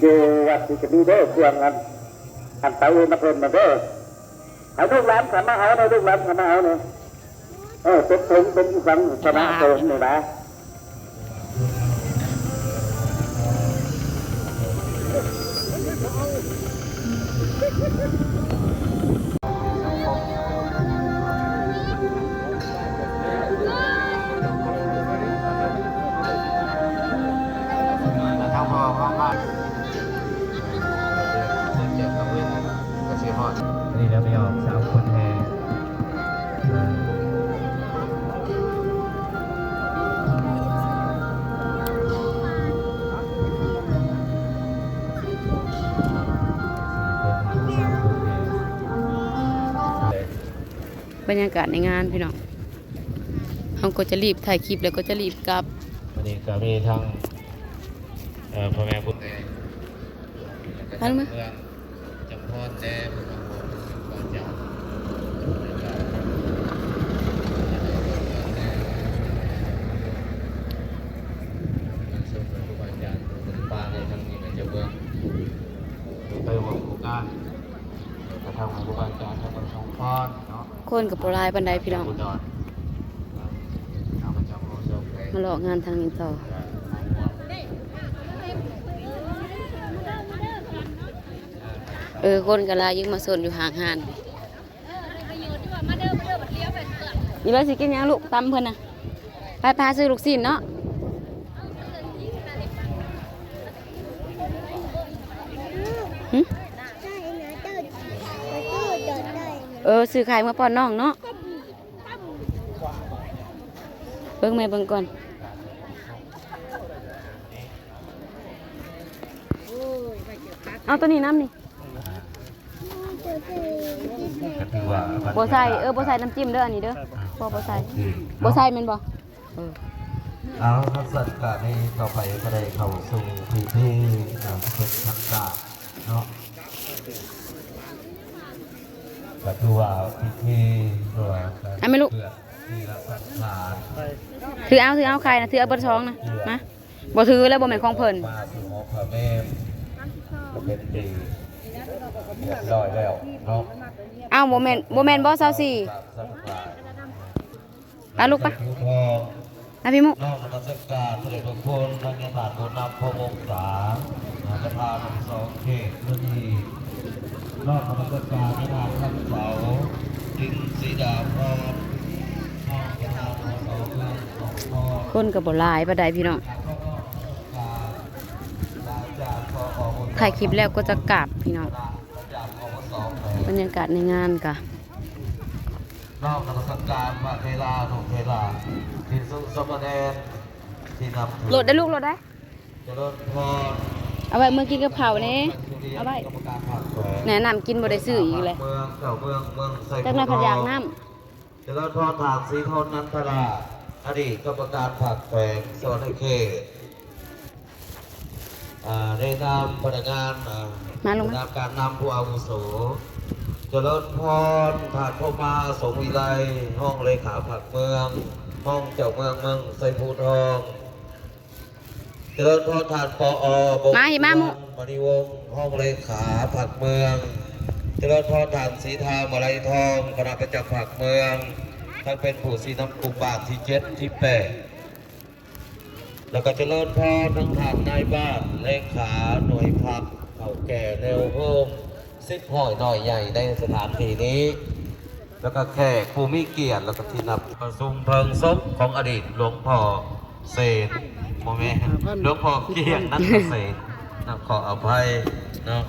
ຢູ່ວັດນີ້ກໍມີເດີ ເຄື່ອງອັນ ອັນເຕົາອື່ນມາເພິ່ນນະເດີ ໃຫ້ລູກຫຼານເຂົ້າມາເອົາເດີ ລູກຫຼານເຂົ້າມາເອົາເດີ ເອີ ເປັນສົງເປັນອີ່ສັງຊະນະໂຕນີ້ນະ. ນີ້ແລ້ວໄປອອກສາມຄົນແຫ່ ບັນຍາກາດໃນງານພີ່ນ້ອງ ເຮົາກໍຈະລີບຖ່າຍຄລິບ ແລ້ວກໍຈະລີບກັບ. ວັນນີ້ກໍມີທັງ ເອີ ພໍ່ແມ່ຜູ້ແຕ່ ມາ ເມືອງຈຳພອນແດ່ ເພິ່ນມາຮ່ວມຄອເຈົ້າ ມາຊົມຄູບາອາຈານ ເພິ່ນປາໃນຄັ້ງນີ້ ເຈົ້າເມືອງໄປຮ່ວມໂຄງການ ກະທຳໃຫ້ຄູບາອາຈານທັງໝົດສອງທ່ານເນາະ. ຄົນກໍບໍ່ຫຼາຍປານໃດພີ່ນ້ອງ ມາເລາະງານທາງນີ້ຕໍ່. ເອີ ຄົນກໍຫຼາຍຢູ່ ມາຊົນຢູ່ຫ້າງຮ້ານ. ອີ່ເລີຍຊິກິນຫຍັງລູກ? ຕຳເພິ່ນນະ. ໄປ ໄປຫາຊື້ລູກຊີ້ນເນາະ. ຫຶ? ເອີ ຊື້ໄຂ່ເມືອປ້ອນນ້ອງເນາະ. ເບິ່ງແມ່ເບິ່ງກ່ອນ. ເອົາໂຕນີ້ນຳນີ້. ກໍຖືວ່າ ບໍ່ໃສ່ ເອີ ບໍ່ໃສ່ນ້ຳຈິ້ມເດີ ອັນນີ້ເດີ. ບໍ່ ບໍ່ໃສ່ ບໍ່ໃສ່ແມ່ນບໍ່? ເອີ ເອົາ ຄັນຊັ້ນກະນີ້ຕໍ່ໄປກໍໄດ້ເຂົ້າສູ່ພິທີ ອ່າ ເປັນທາງການເນາະ. ກໍຖືວ່າພິທີ ຫຼືວ່າການ ເອົາແມ່ລູກ ເພື່ອທີ່ລະສັງຂານ ຖືເອົາ ຖືເອົາໄຂ່ນະ ຖືເອົາເບິດຊອງນະ ມາ. ບໍ່ຖືແລ້ວ ບໍ່ແມ່ນຂອງເພິ່ນ. ມາສູ່ຫໍພະເມມ ກໍເປັນທີ່ຮຽບຮ້ອຍແລ້ວເນາະ. ອ້າວ ບໍ່ແມ່ນ ບໍ່ແມ່ນບໍ່ ຊາວສີ່? ໄປລູກໄປ ມາພີ່ມຸກ. ນ້ອມນະມັດສະການສະເດັດພະຄຸນ ພະຍາທາດຜູ້ນຳພະວົງສາ ປະທານທັງສອງເຂດ ມື້ນີ້ ນ້ອມນະມັດສະການພະທາດຄຳເສົາ ສິງສີດາພອນ ຮອງປະທານ ສສ ເມືອງສອງຄອນ. ຄົນກໍບໍ່ຫຼາຍປານໃດພີ່ນ້ອງ. ຖ່າຍຄລິບແລ້ວກໍຈະກັບພີ່ນ້ອງ. ບັນຍາກາດໃນງານກະ ນ້ອມນະມັດສະການພະເຖລານຸເຖລາ ພິກຂຸສາມະເນນທີ່ນັບຖື ລົດໄດ້ລູກ ລົດໄດ້. ຈະເລີນພອນ ເອົາໄວ້ເມືອກິນກັບເຂົ້າແດ່ ເອົາໄວ້ ກຳມະການພັກແຂວງ ແນະນຳກິນ ບໍ່ໄດ້ຊື້ອີກແຫຼະ. ເມືອງ ເຈົ້າເມືອງ ເມືອງໄຊພູທອງ ຈັກໜ້ອຍເພິ່ນຢາກນ້ຳ. ຈະເລີນພອນທ່ານ ສີທົນ ນັນທະລາດ ອະດີດກຳມະການພັກແຂວງສະຫວັນນະເຂດ ອາ ໃນນາມພະນັກງານ ອາ ມາລົງມາ ໃນນາມການນຳຜູ້ອາວຸໂສ. ຈະເລີນພອນທ່ານ ພົມມາ ສົງວິໄລ ຮອງເລຂາພັກເມືອງ ຮອງເຈົ້າເມືອງເມືອງໄຊພູທອງ. ຈະເລີນພອນທ່ານ ປອ ບົງ ມາ ມາ ມະນີວົງ ຮອງເລຂາພັກເມືອງ. ຈະເລີນພອນທ່ານ ສີທາ ມະໄລທອງ ຄະນະປະຈຳພັກເມືອງ ທ່ານເປັນຜູ້ຊີ້ນຳກຸ່ມບ້ານທີເຈັດ ທີແປດ. ແລ້ວກໍຈະເລີນພອນທັງທ່ານນາຍບ້ານ ເລຂາໜ່ວຍພັກ ເຖົ້າແກ່ແນວໂຮມ ສິບຮ້ອຍນ້ອຍໃຫຍ່ໃນສະຖານທີ່ນີ້ ແລ້ວກໍແຂກຜູ້ມີກຽດ ແລ້ວກໍທີ່ນັບ ປະຊຸມເພີງສົບຂອງອະດີດຫຼວງພໍ່ເສນ ບໍ່ແມ່ນ ຫຼວງພໍ່ກຽງ ນັນທະເສນ ນະ ຂໍອະໄພເນາະ.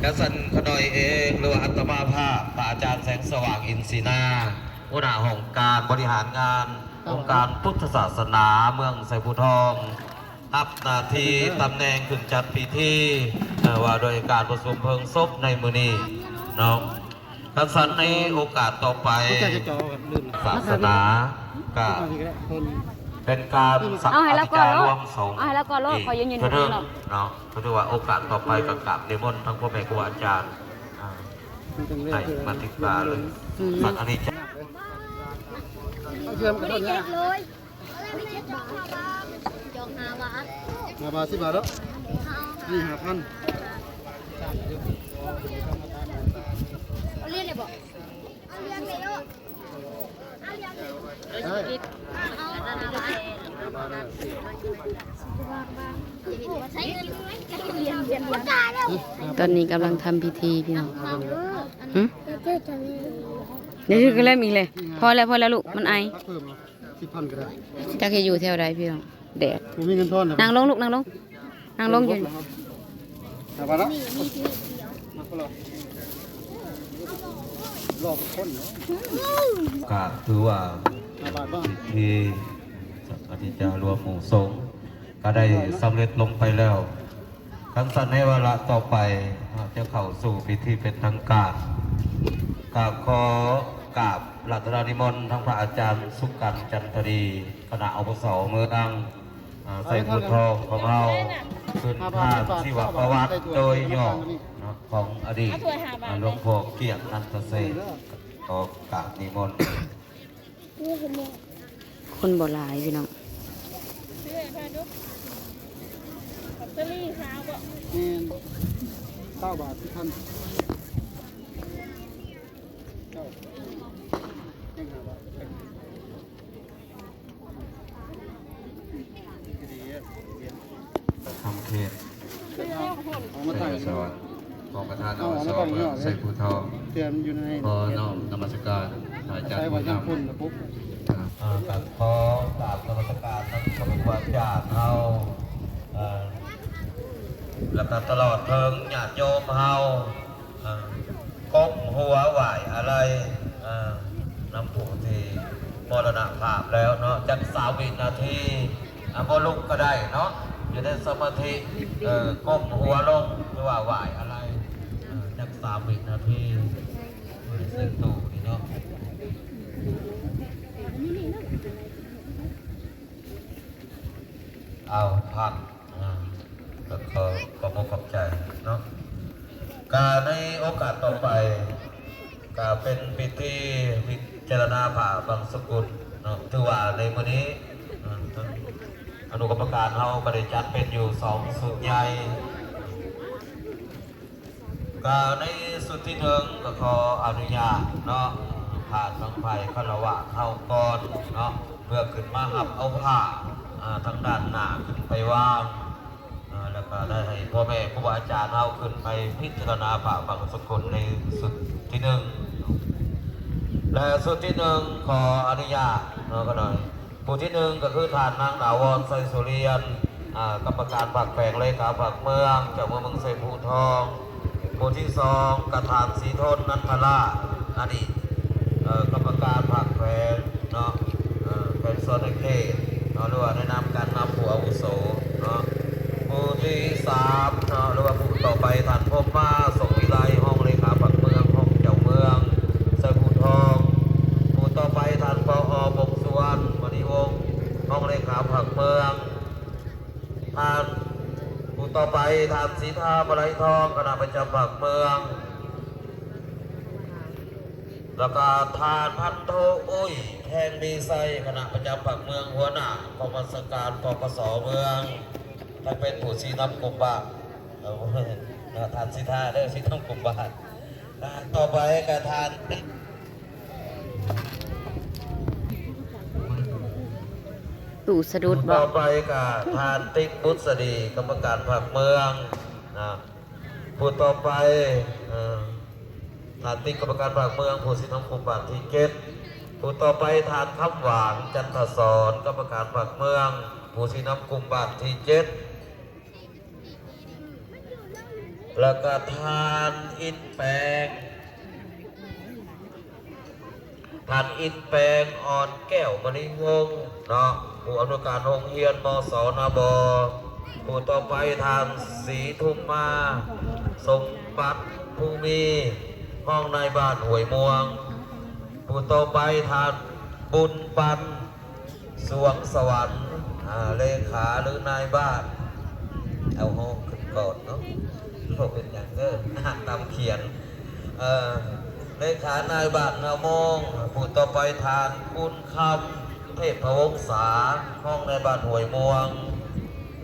ກະຊັ້ນຂ້ານ້ອຍເອງ ຫຼືວ່າອາດຕະມາພາບ ພະອາຈານແສງສະຫວ່າງ ອິນສີນາ ຫົວໜ້າຫ້ອງການບໍລິຫານງານ ອົງການພຸດທະສາສະໜາເມືອງໄຊພູທອງ ຮັບໜ້າທີ່ຕຳແໜ່ງຂຶ້ນຈັດພິທີ ເອີ ວ່າໂດຍການປະຊຸມເພີງສົບໃນມື້ນີ້ເນາະ. ຄັນຊັ້ນໃນໂອກາດຕໍ່ໄປ ສາສະໜາກະເປັນການສັກອາທິການລວມສົງ ເອົາໃຫ້ລາວກ່ອນໂລດ ເອົາໃຫ້ລາວກ່ອນໂລດ ເອີ ຂ້ອຍຢືນຢູ່ນີ້ເນາະ. ເນາະ ກໍຖືວ່າໂອກາດຕໍ່ໄປກໍກາບນິມົນທັງພໍ່ແມ່ຄູອາຈານ ອ່າ ໃຫ້ມາຕິກາ ຫຼື ອືມ ສັກອານິຈຈະ ເຊື່ອມກັນໂດນຍາກ ຈອງຫ້າບາດ ຫ້າບາດ ສິບບາດເນາະ. ນີ້ຫ້າພັນ ຕອນນີ້ກຳລັງທຳພິທີພີ່ນ້ອງ. ຫຶ? ດຽວຄືແລ້ວອີກແລ້ວ. ພໍແລ້ວ ພໍແລ້ວລູກ ມັນໄອ. ສິບພັນກໍໄດ້. ຈັກຊິຢູ່ແຖວໃດພີ່ນ້ອງ ແດດ. ບໍ່ມີເງິນທອນນະ. ນັ່ງລົງລູກ ນັ່ງລົງ ນັ່ງລົງຢູ່. ຫ້າບາດເນາະ. ຮອບຄົນເນາະ. ກະຖືວ່າ ຫ້າບາດບໍ່? ພິທີທີ່ຈະລວມໝູ່ສົງ ກໍໄດ້ສຳເລັດລົງໄປແລ້ວ. ຄັນຊັ້ນໃນວາລະຕໍ່ໄປ ເຮົາຈະເຂົ້າສູ່ພິທີເປັນທາງການ ກໍຂໍກາບອາລາທະນານິມົນທັງພະອາຈານສຸກັນ ຈັນທະດີ ຄະນະອາວຸໂສເມືອງ ອາ ໄຊພູທອງຂອງເຮົາ ຂຶ້ນຜ່ານຊີວະປະຫວັດໂດຍຫຍໍ້ເນາະ ຂອງອະດີດ ອາ ຫຼວງພໍ່ກຽງ ນັນທະເສນ ຂໍກາບນິມົນ. ຄົນບໍ່ຫຼາຍພີ່ນ້ອງ. ແມ່ນ ຊາວບາດ ສິບພັນ ເຈົ້າ ແຕ່ງຫ້າບາດ. ທາງເຂດ ເອົາມາຕັ້ງ ໄຊອາສອນ ຂອງປະທານ ເອົາ ອາວສ ເອົາມາຕັ້ງ ເມືອງ ເນາະ ໄຊພູທອງ ເຕຣີຍມຢູ່ໃນ ຂໍນ້ອມນະມັດສະການພະອາຈານຜູ້ນຳ ອ່າ ກໍຂໍກາບນະມັດສະການນຳພະຄູອາຈານເຮົາ ເອີ ແລ້ວກໍຕະຫຼອດເຖິງຍາດໂຍມເຮົາ ເອີ ກົ້ມຫົວໄຫວ້ອາໄລ ເອີ ນຳຜູ້ທີ່ມໍລະນະພາບແລ້ວເນາະ ຈັກສາມວິນາທີ ອາ ບໍ່ລຸກກໍໄດ້ເນາະ ຢູ່ໃນສະມາທິ ເອີ ກົ້ມຫົວລົງ ຫຼືວ່າໄຫວ້ອາໄລ ເອີ ຈັກສາມວິນາທີ ເອີ ເຊິ່ງໂຕນີ້ເນາະ ເອົາ ພັກ ອ່າ ກໍຂໍຂອບອົກຂອບໃຈເນາະ. ກະໃນໂອກາດຕໍ່ໄປ ກະເປັນພິທີພິຈາລະນາຜ້າບັງສະກຸນເນາະ. ຖືວ່າໃນມື້ນີ້ ເອີ ທາງອະນຸກຳມະການເຮົາກໍໄດ້ຈັດເປັນຢູ່ສອງຊຸດໃຫຍ່. ກະໃນຊຸດທີໜຶ່ງກໍຂໍອະນຸຍາດເນາະ ທ່ານບັ້ງໄຟຄາລະວະເຮົາກ່ອນເນາະ ເພື່ອຂຶ້ນມາຮັບເອົາຜ້າ ອ່າ ທາງດ້ານໜ້າຂຶ້ນໄປວາງ ອ່າ ແລ້ວກໍໄດ້ໃຫ້ພໍ່ແມ່ຄູບາອາຈານເຮົາຂຶ້ນໄປພິຈາລະນາຜ້າບັງສະກຸນໃນຊຸດທີໜຶ່ງ ແລະ ຊຸດທີໜຶ່ງ ຂໍອະນຸຍາດເນາະ ຂະໜ້ອຍ ຜູ້ທີໜຶ່ງກໍຄືທ່ານນາງ ດາວອນ ໄຊສຸລຽນ ອ່າ ກຳມະການພັກແຂວງ ເລຂາພັກເມືອງ ເຈົ້າເມືອງ ເມືອງໄຊພູທອງ. ຜູ້ທີສອງ ກະທ່ານ ສີທົນ ນັນທະລາດ ອະດີດ ເອີ ກຳມະການພັກແຂວງເນາະ ເອີ ແຂວງສະຫວັນນະເຂດເນາະ ຫຼືວ່າໃນນາມການນຳຜູ້ອາວຸໂສເນາະ. ຜູ້ທີສາມເນາະ ຫຼືວ່າຜູ້ຕໍ່ໄປ ທ່ານ ພົມມາ ສົງວິໄລ ຮອງເລຂາພັກເມືອງ ຮອງເຈົ້າເມືອງ ໄຊພູທອງ. ຜູ້ຕໍ່ໄປ ທ່ານ ປອ ບົງສຸວັນ ມະນີວົງ ຮອງເລຂາພັກເມືອງ. ທ່ານ ຜູ້ຕໍ່ໄປ ທ່ານ ສີທາ ມະໄລທອງ ຄະນະປະຈຳພັກເມືອງ ແລ້ວກໍທ່ານ ພັນໂທ ອຸ້ຍ ແພງມີໄຊ ຄະນະປະຈຳພັກເມືອງ ຫົວໜ້າກອງບັນຊາການ ປກສ ເມືອງ ທ່ານເປັນຜູ້ຊີ້ນຳກຸ່ມບ້ານ. ເອີ ທ່ານສີທາເດີ ຊີ້ນຳກຸ່ມບ້ານ. ອ່າ ຕໍ່ໄປກໍທ່ານ ຕູ້ສະດຸດບໍ? ຜູ້ຕໍ່ໄປກໍທ່ານ ຕິກ ບຸດສະດີ ກຳມະການພັກເມືອງນະ. ຜູ້ຕໍ່ໄປ ເອີ ທ່ານ ຕິກ ກຳມະການພັກເມືອງ ຜູ້ຊີ້ນຳກຸ່ມບ້ານທີເຈັດ. ຜູ້ຕໍ່ໄປ ທ່ານ ຄຳຫວາງ ຈັນທະສອນ ກຳມະການພັກເມືອງ ຜູ້ຊີ້ນຳກຸ່ມບ້ານທີເຈັດ. ແລ້ວກໍທ່ານ ອິດແປງ ທ່ານ ອິດແປງ ອ່ອນແກ້ວ ມະນີວົງ ເນາະ ຜູ້ອຳນວຍການໂຮງຮຽນ ມສ ນາບໍ. ຜູ້ຕໍ່ໄປ ທ່ານ ສີທຸມມາ ສົມບັດພູມີ ຮອງນາຍບ້ານຫ້ວຍມ່ວງ. ຜູ້ຕໍ່ໄປ ທ່ານ ບຸນປັນ ສວງສະຫວັນ ອ່າ ເລຂາ ຫຼື ນາຍບ້ານ ເອົາຮອງຂຶ້ນກ່ອນເນາະ ບໍ່ເປັນຫຍັງເດີ ອ່ານຕາມຂຽນ ເອີ ເລຂານາຍບ້ານນາໂມງ. ຜູ້ຕໍ່ໄປ ທ່ານ ບຸນຄຳ ເທບພະວົງສາ ຮອງນາຍບ້ານຫ້ວຍມ່ວງ.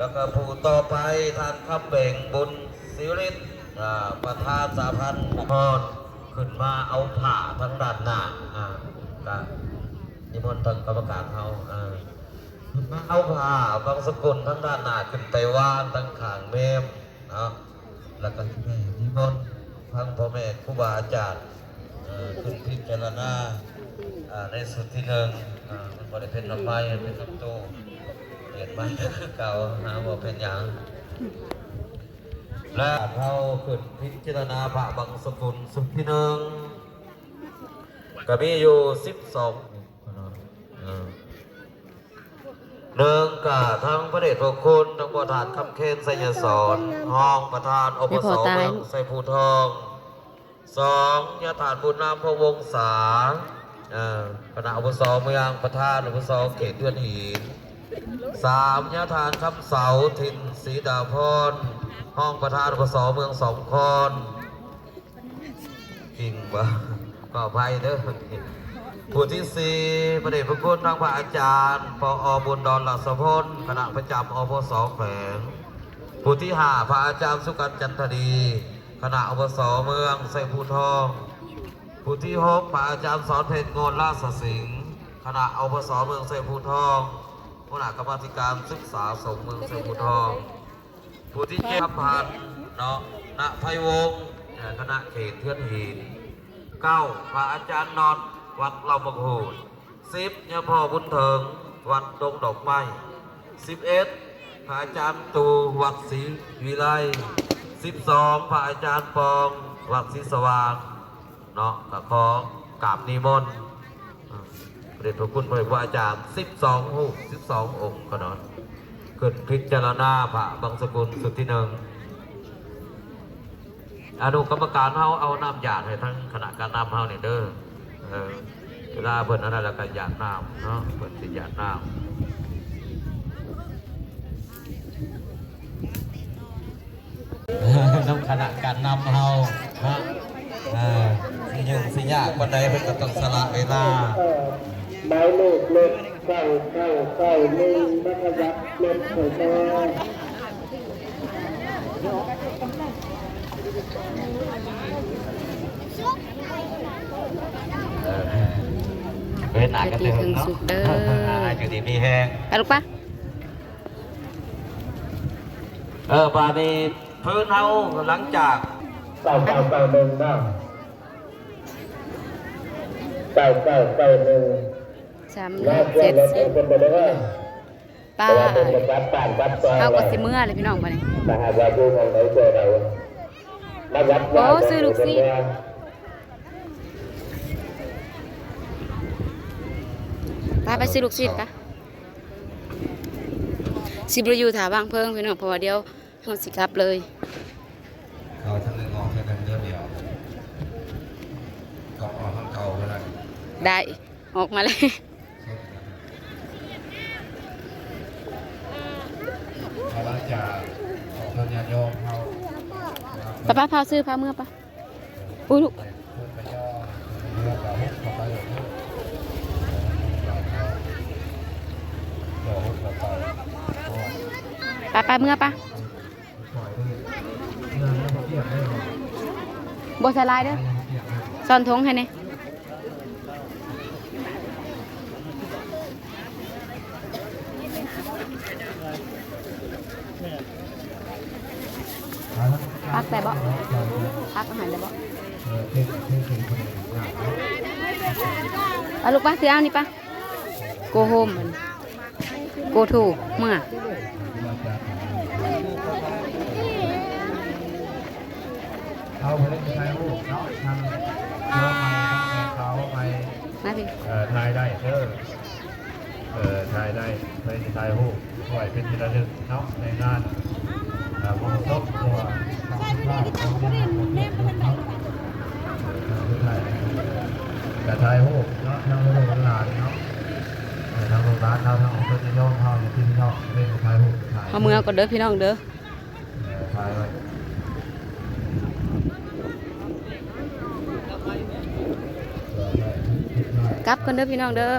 ແລ້ວກໍຜູ້ຕໍ່ໄປ ທ່ານຄຳເບັງ ບຸນສິລິດ ອາ ປະທານສະຫະພັນນະຄອນ ຂຶ້ນມາເອົາຜ້າທາງດ້ານໜ້າ ອາ ກະນິມົນທາງກຳມະການເຮົາ ອາ ຂຶ້ນມາເອົາຜ້າບັງສະກຸນທາງດ້ານໜ້າ ຂຶ້ນໄປວາງທາງຂ້າງເມມເນາະ. ແລ້ວກໍຊິໄດ້ນິມົນທັງພໍ່ແມ່ຄູບາອາຈານ ເອີ ຂຶ້ນພິຈາລະນາ ເອີ ໃນຊຸດທີໜຶ່ງ ເອີ ມັນບໍ່ໄດ້ເປັນນ້ຳໄມ້ ເປັນນ້ຳໂຕ ເປັນໄມ້ຄືເກົ່າ ຫາບໍ່ເປັນຫຍັງ. ແລະ ເຮົາຂຶ້ນພິຈາລະນາພະບັງສະກຸນຊຸດທີໜຶ່ງ ກໍມີຢູ່ສິບສອງ ເອີ ໜຶ່ງກະທັງພະເດດພະຄຸນ ທັງພໍ່ທ່ານຄຳເຄນ ໄຊຍະສອນ ຮອງປະທານ ອປສ ເມືອງໄຊພູທອງ, ສອງຍາທ່ານບຸນນາມ ພະວົງສາ ເອີ ຄະນະ ອປສ ເມືອງ, ປະທານ ອປສ ເຂດເຮືອນຫີນ, ສາມຍາທ່ານຄຳເສົາ ຖິ່ນສີດາພອນ ຮອງປະທານ ອປສ ເມືອງສອງຄອນ. ຈິງບໍ່? ຂໍອະໄພເດີ. ຜູ້ທີສີ່ ພະເດດພະຄຸນທັງພະອາຈານ ປອ ບຸນດອນ ລາຊະພົນ ຄະນະປະຈຳ ອພສ ແຂວງ, ຜູ້ທີຫ້າ ພະອາຈານສຸກັນ ຈັນທະດີ ຄະນະ ອພສ ເມືອງໄຊພູທອງ, ຜູ້ທີຫົກ ພະອາຈານສອນເພັດ ໂງນລາຊະສິງ ຄະນະ ອພສ ເມືອງໄຊພູທອງ ຫົວໜ້າກຳມາທິການສຶກສາສົງເມືອງໄຊພູທອງ. ຜູ້ທີເຈັດ ຄຳພັນ ເນາະ ນະໄພວົງ ເອີ ຄະນະເຂດເຮືອນຫີນ, ເກົ້າ ພະອາຈານນອດ ວັດເຫຼົ່າໝາກຫູດ, ສິບ ຍາພໍ່ບຸນເຖິງ ວັດດົງດອກໄມ້, ສິບເອັດ ພະອາຈານຕູ ວັດສີວິໄລ, ສິບສອງ ພະອາຈານປອງ ວັດສີສະຫວ່າງ. ເນາະ ກໍຂໍກາບນິມົນ ເອີ ພະເດດພະຄຸນພະເດດພະອາຈານສິບສອງຮູບ ສິບສອງອົງກໍເນາະ ຂຶ້ນພິຈາລະນາພະບັງສະກຸນຊຸດທີໜຶ່ງ. ອະນຸກຳມະການເຮົາເອົານ້ຳຢາດໃຫ້ທາງຄະນະການນຳເຮົານີ້ເດີ ເອີ ເວລາເພິ່ນອັນນັ້ນແລ້ວກໍຢາດນ້ຳເນາະ ເພິ່ນຊິຢາດນ້ຳ. ນຳຄະນະການນຳເຮົາເນາະ ເອີ ຊິຫຍຸ້ງຊິຍາກປານໃດ ເພິ່ນກໍຕ້ອງສະຫຼະເວລາ. ໝາຍເລກລົດເກົ້າເກົ້າເກົ້າໜຶ່ງ ມາຂະຫຍັບລົດໃຫ້ແດ່. ເອີ ເຮັດໜ້າກັນເຖິງເນາະ ຢູ່ດີມີແຮງ ໄປລູກປະ. ເອີ ບາດນີ້ພື້ນເຮົາຫຼັງຈາກ ເກົ້າເກົ້າເກົ້າໜຶ່ງ ເນາະ ເກົ້າເກົ້າເກົ້າໜຶ່ງ ສາມເຈັດສິບ ປາ ເຮົາກໍຊິເມືອແລ້ວພີ່ນ້ອງ ບາດນີ້ ໂອ້ ຊື້ລູກຊີ້ນ ໄປ ໄປຊື້ລູກຊີ້ນ ໄປ. ຊິບໍ່ໄດ້ຢູ່ຖ້າຫວ່າງເພິ່ນພີ່ນ້ອງ ເພາະວ່າດຽວເຮົາຊິກັບເລີຍ ເຂົ້າທາງໜຶ່ງອອກທາງໜຶ່ງເດີດຽວ ກັບອອກທາງເກົ່າກໍໄດ້ ໄດ້ ອອກມາເລີຍ ເຮົາຫຼັງຈາກອອກທາງຍາດໂຍມເຮົາ ໄປ ໄປ ພາຊື້ ພາເມືອ ໄປ. ໂອ້ຍ ລູກ ໄປ ໄປ ເມືອ ໄປ ບໍ່ໃສ່ຫຼາຍເດີ ຊ້ອນຖົງໃຫ້ແດ່. ປັກໄດ້ບໍ່? ປັກອາຫານໄດ້ບໍ່? ເອົາລູກປະ ຖືເອົານີ້ປະ go home ມັນ go to ເມືອ. ເອົາໄປເລີຍ ຖ່າຍຮູບເນາະ ທາງເຮືອໃໝ່ ທາງແມ່ຂາວໃໝ່ ມາພີ່ ເອີ ຖ່າຍໄດ້ເດີ ເອີ ຖ່າຍໄດ້ ໄປຖ່າຍຮູບໄວ້ເປັນທີ່ລະລຶກເນາະ ໃນງານ ເອີ ມະຫາສົບ ເພື່ອຄາງສຸດທ້າຍຂອງງານ ເອີ ຄາງສຸດທ້າຍ ກະຖ່າຍຮູບເນາະ ທາງລູກທາງຫຼານເນາະ ເອີ ທາງລູກຫຼານເຮົາ ທາງອາດຍາດໂຍມເຮົາ ຍາດຕິພີ່ນ້ອງ ໄດ້ຖ່າຍຮູບ ເຮົາເມືອກ່ອນເດີພີ່ນ້ອງເດີ. ກັບກ່ອນເດີພີ່ນ້ອງເດີ.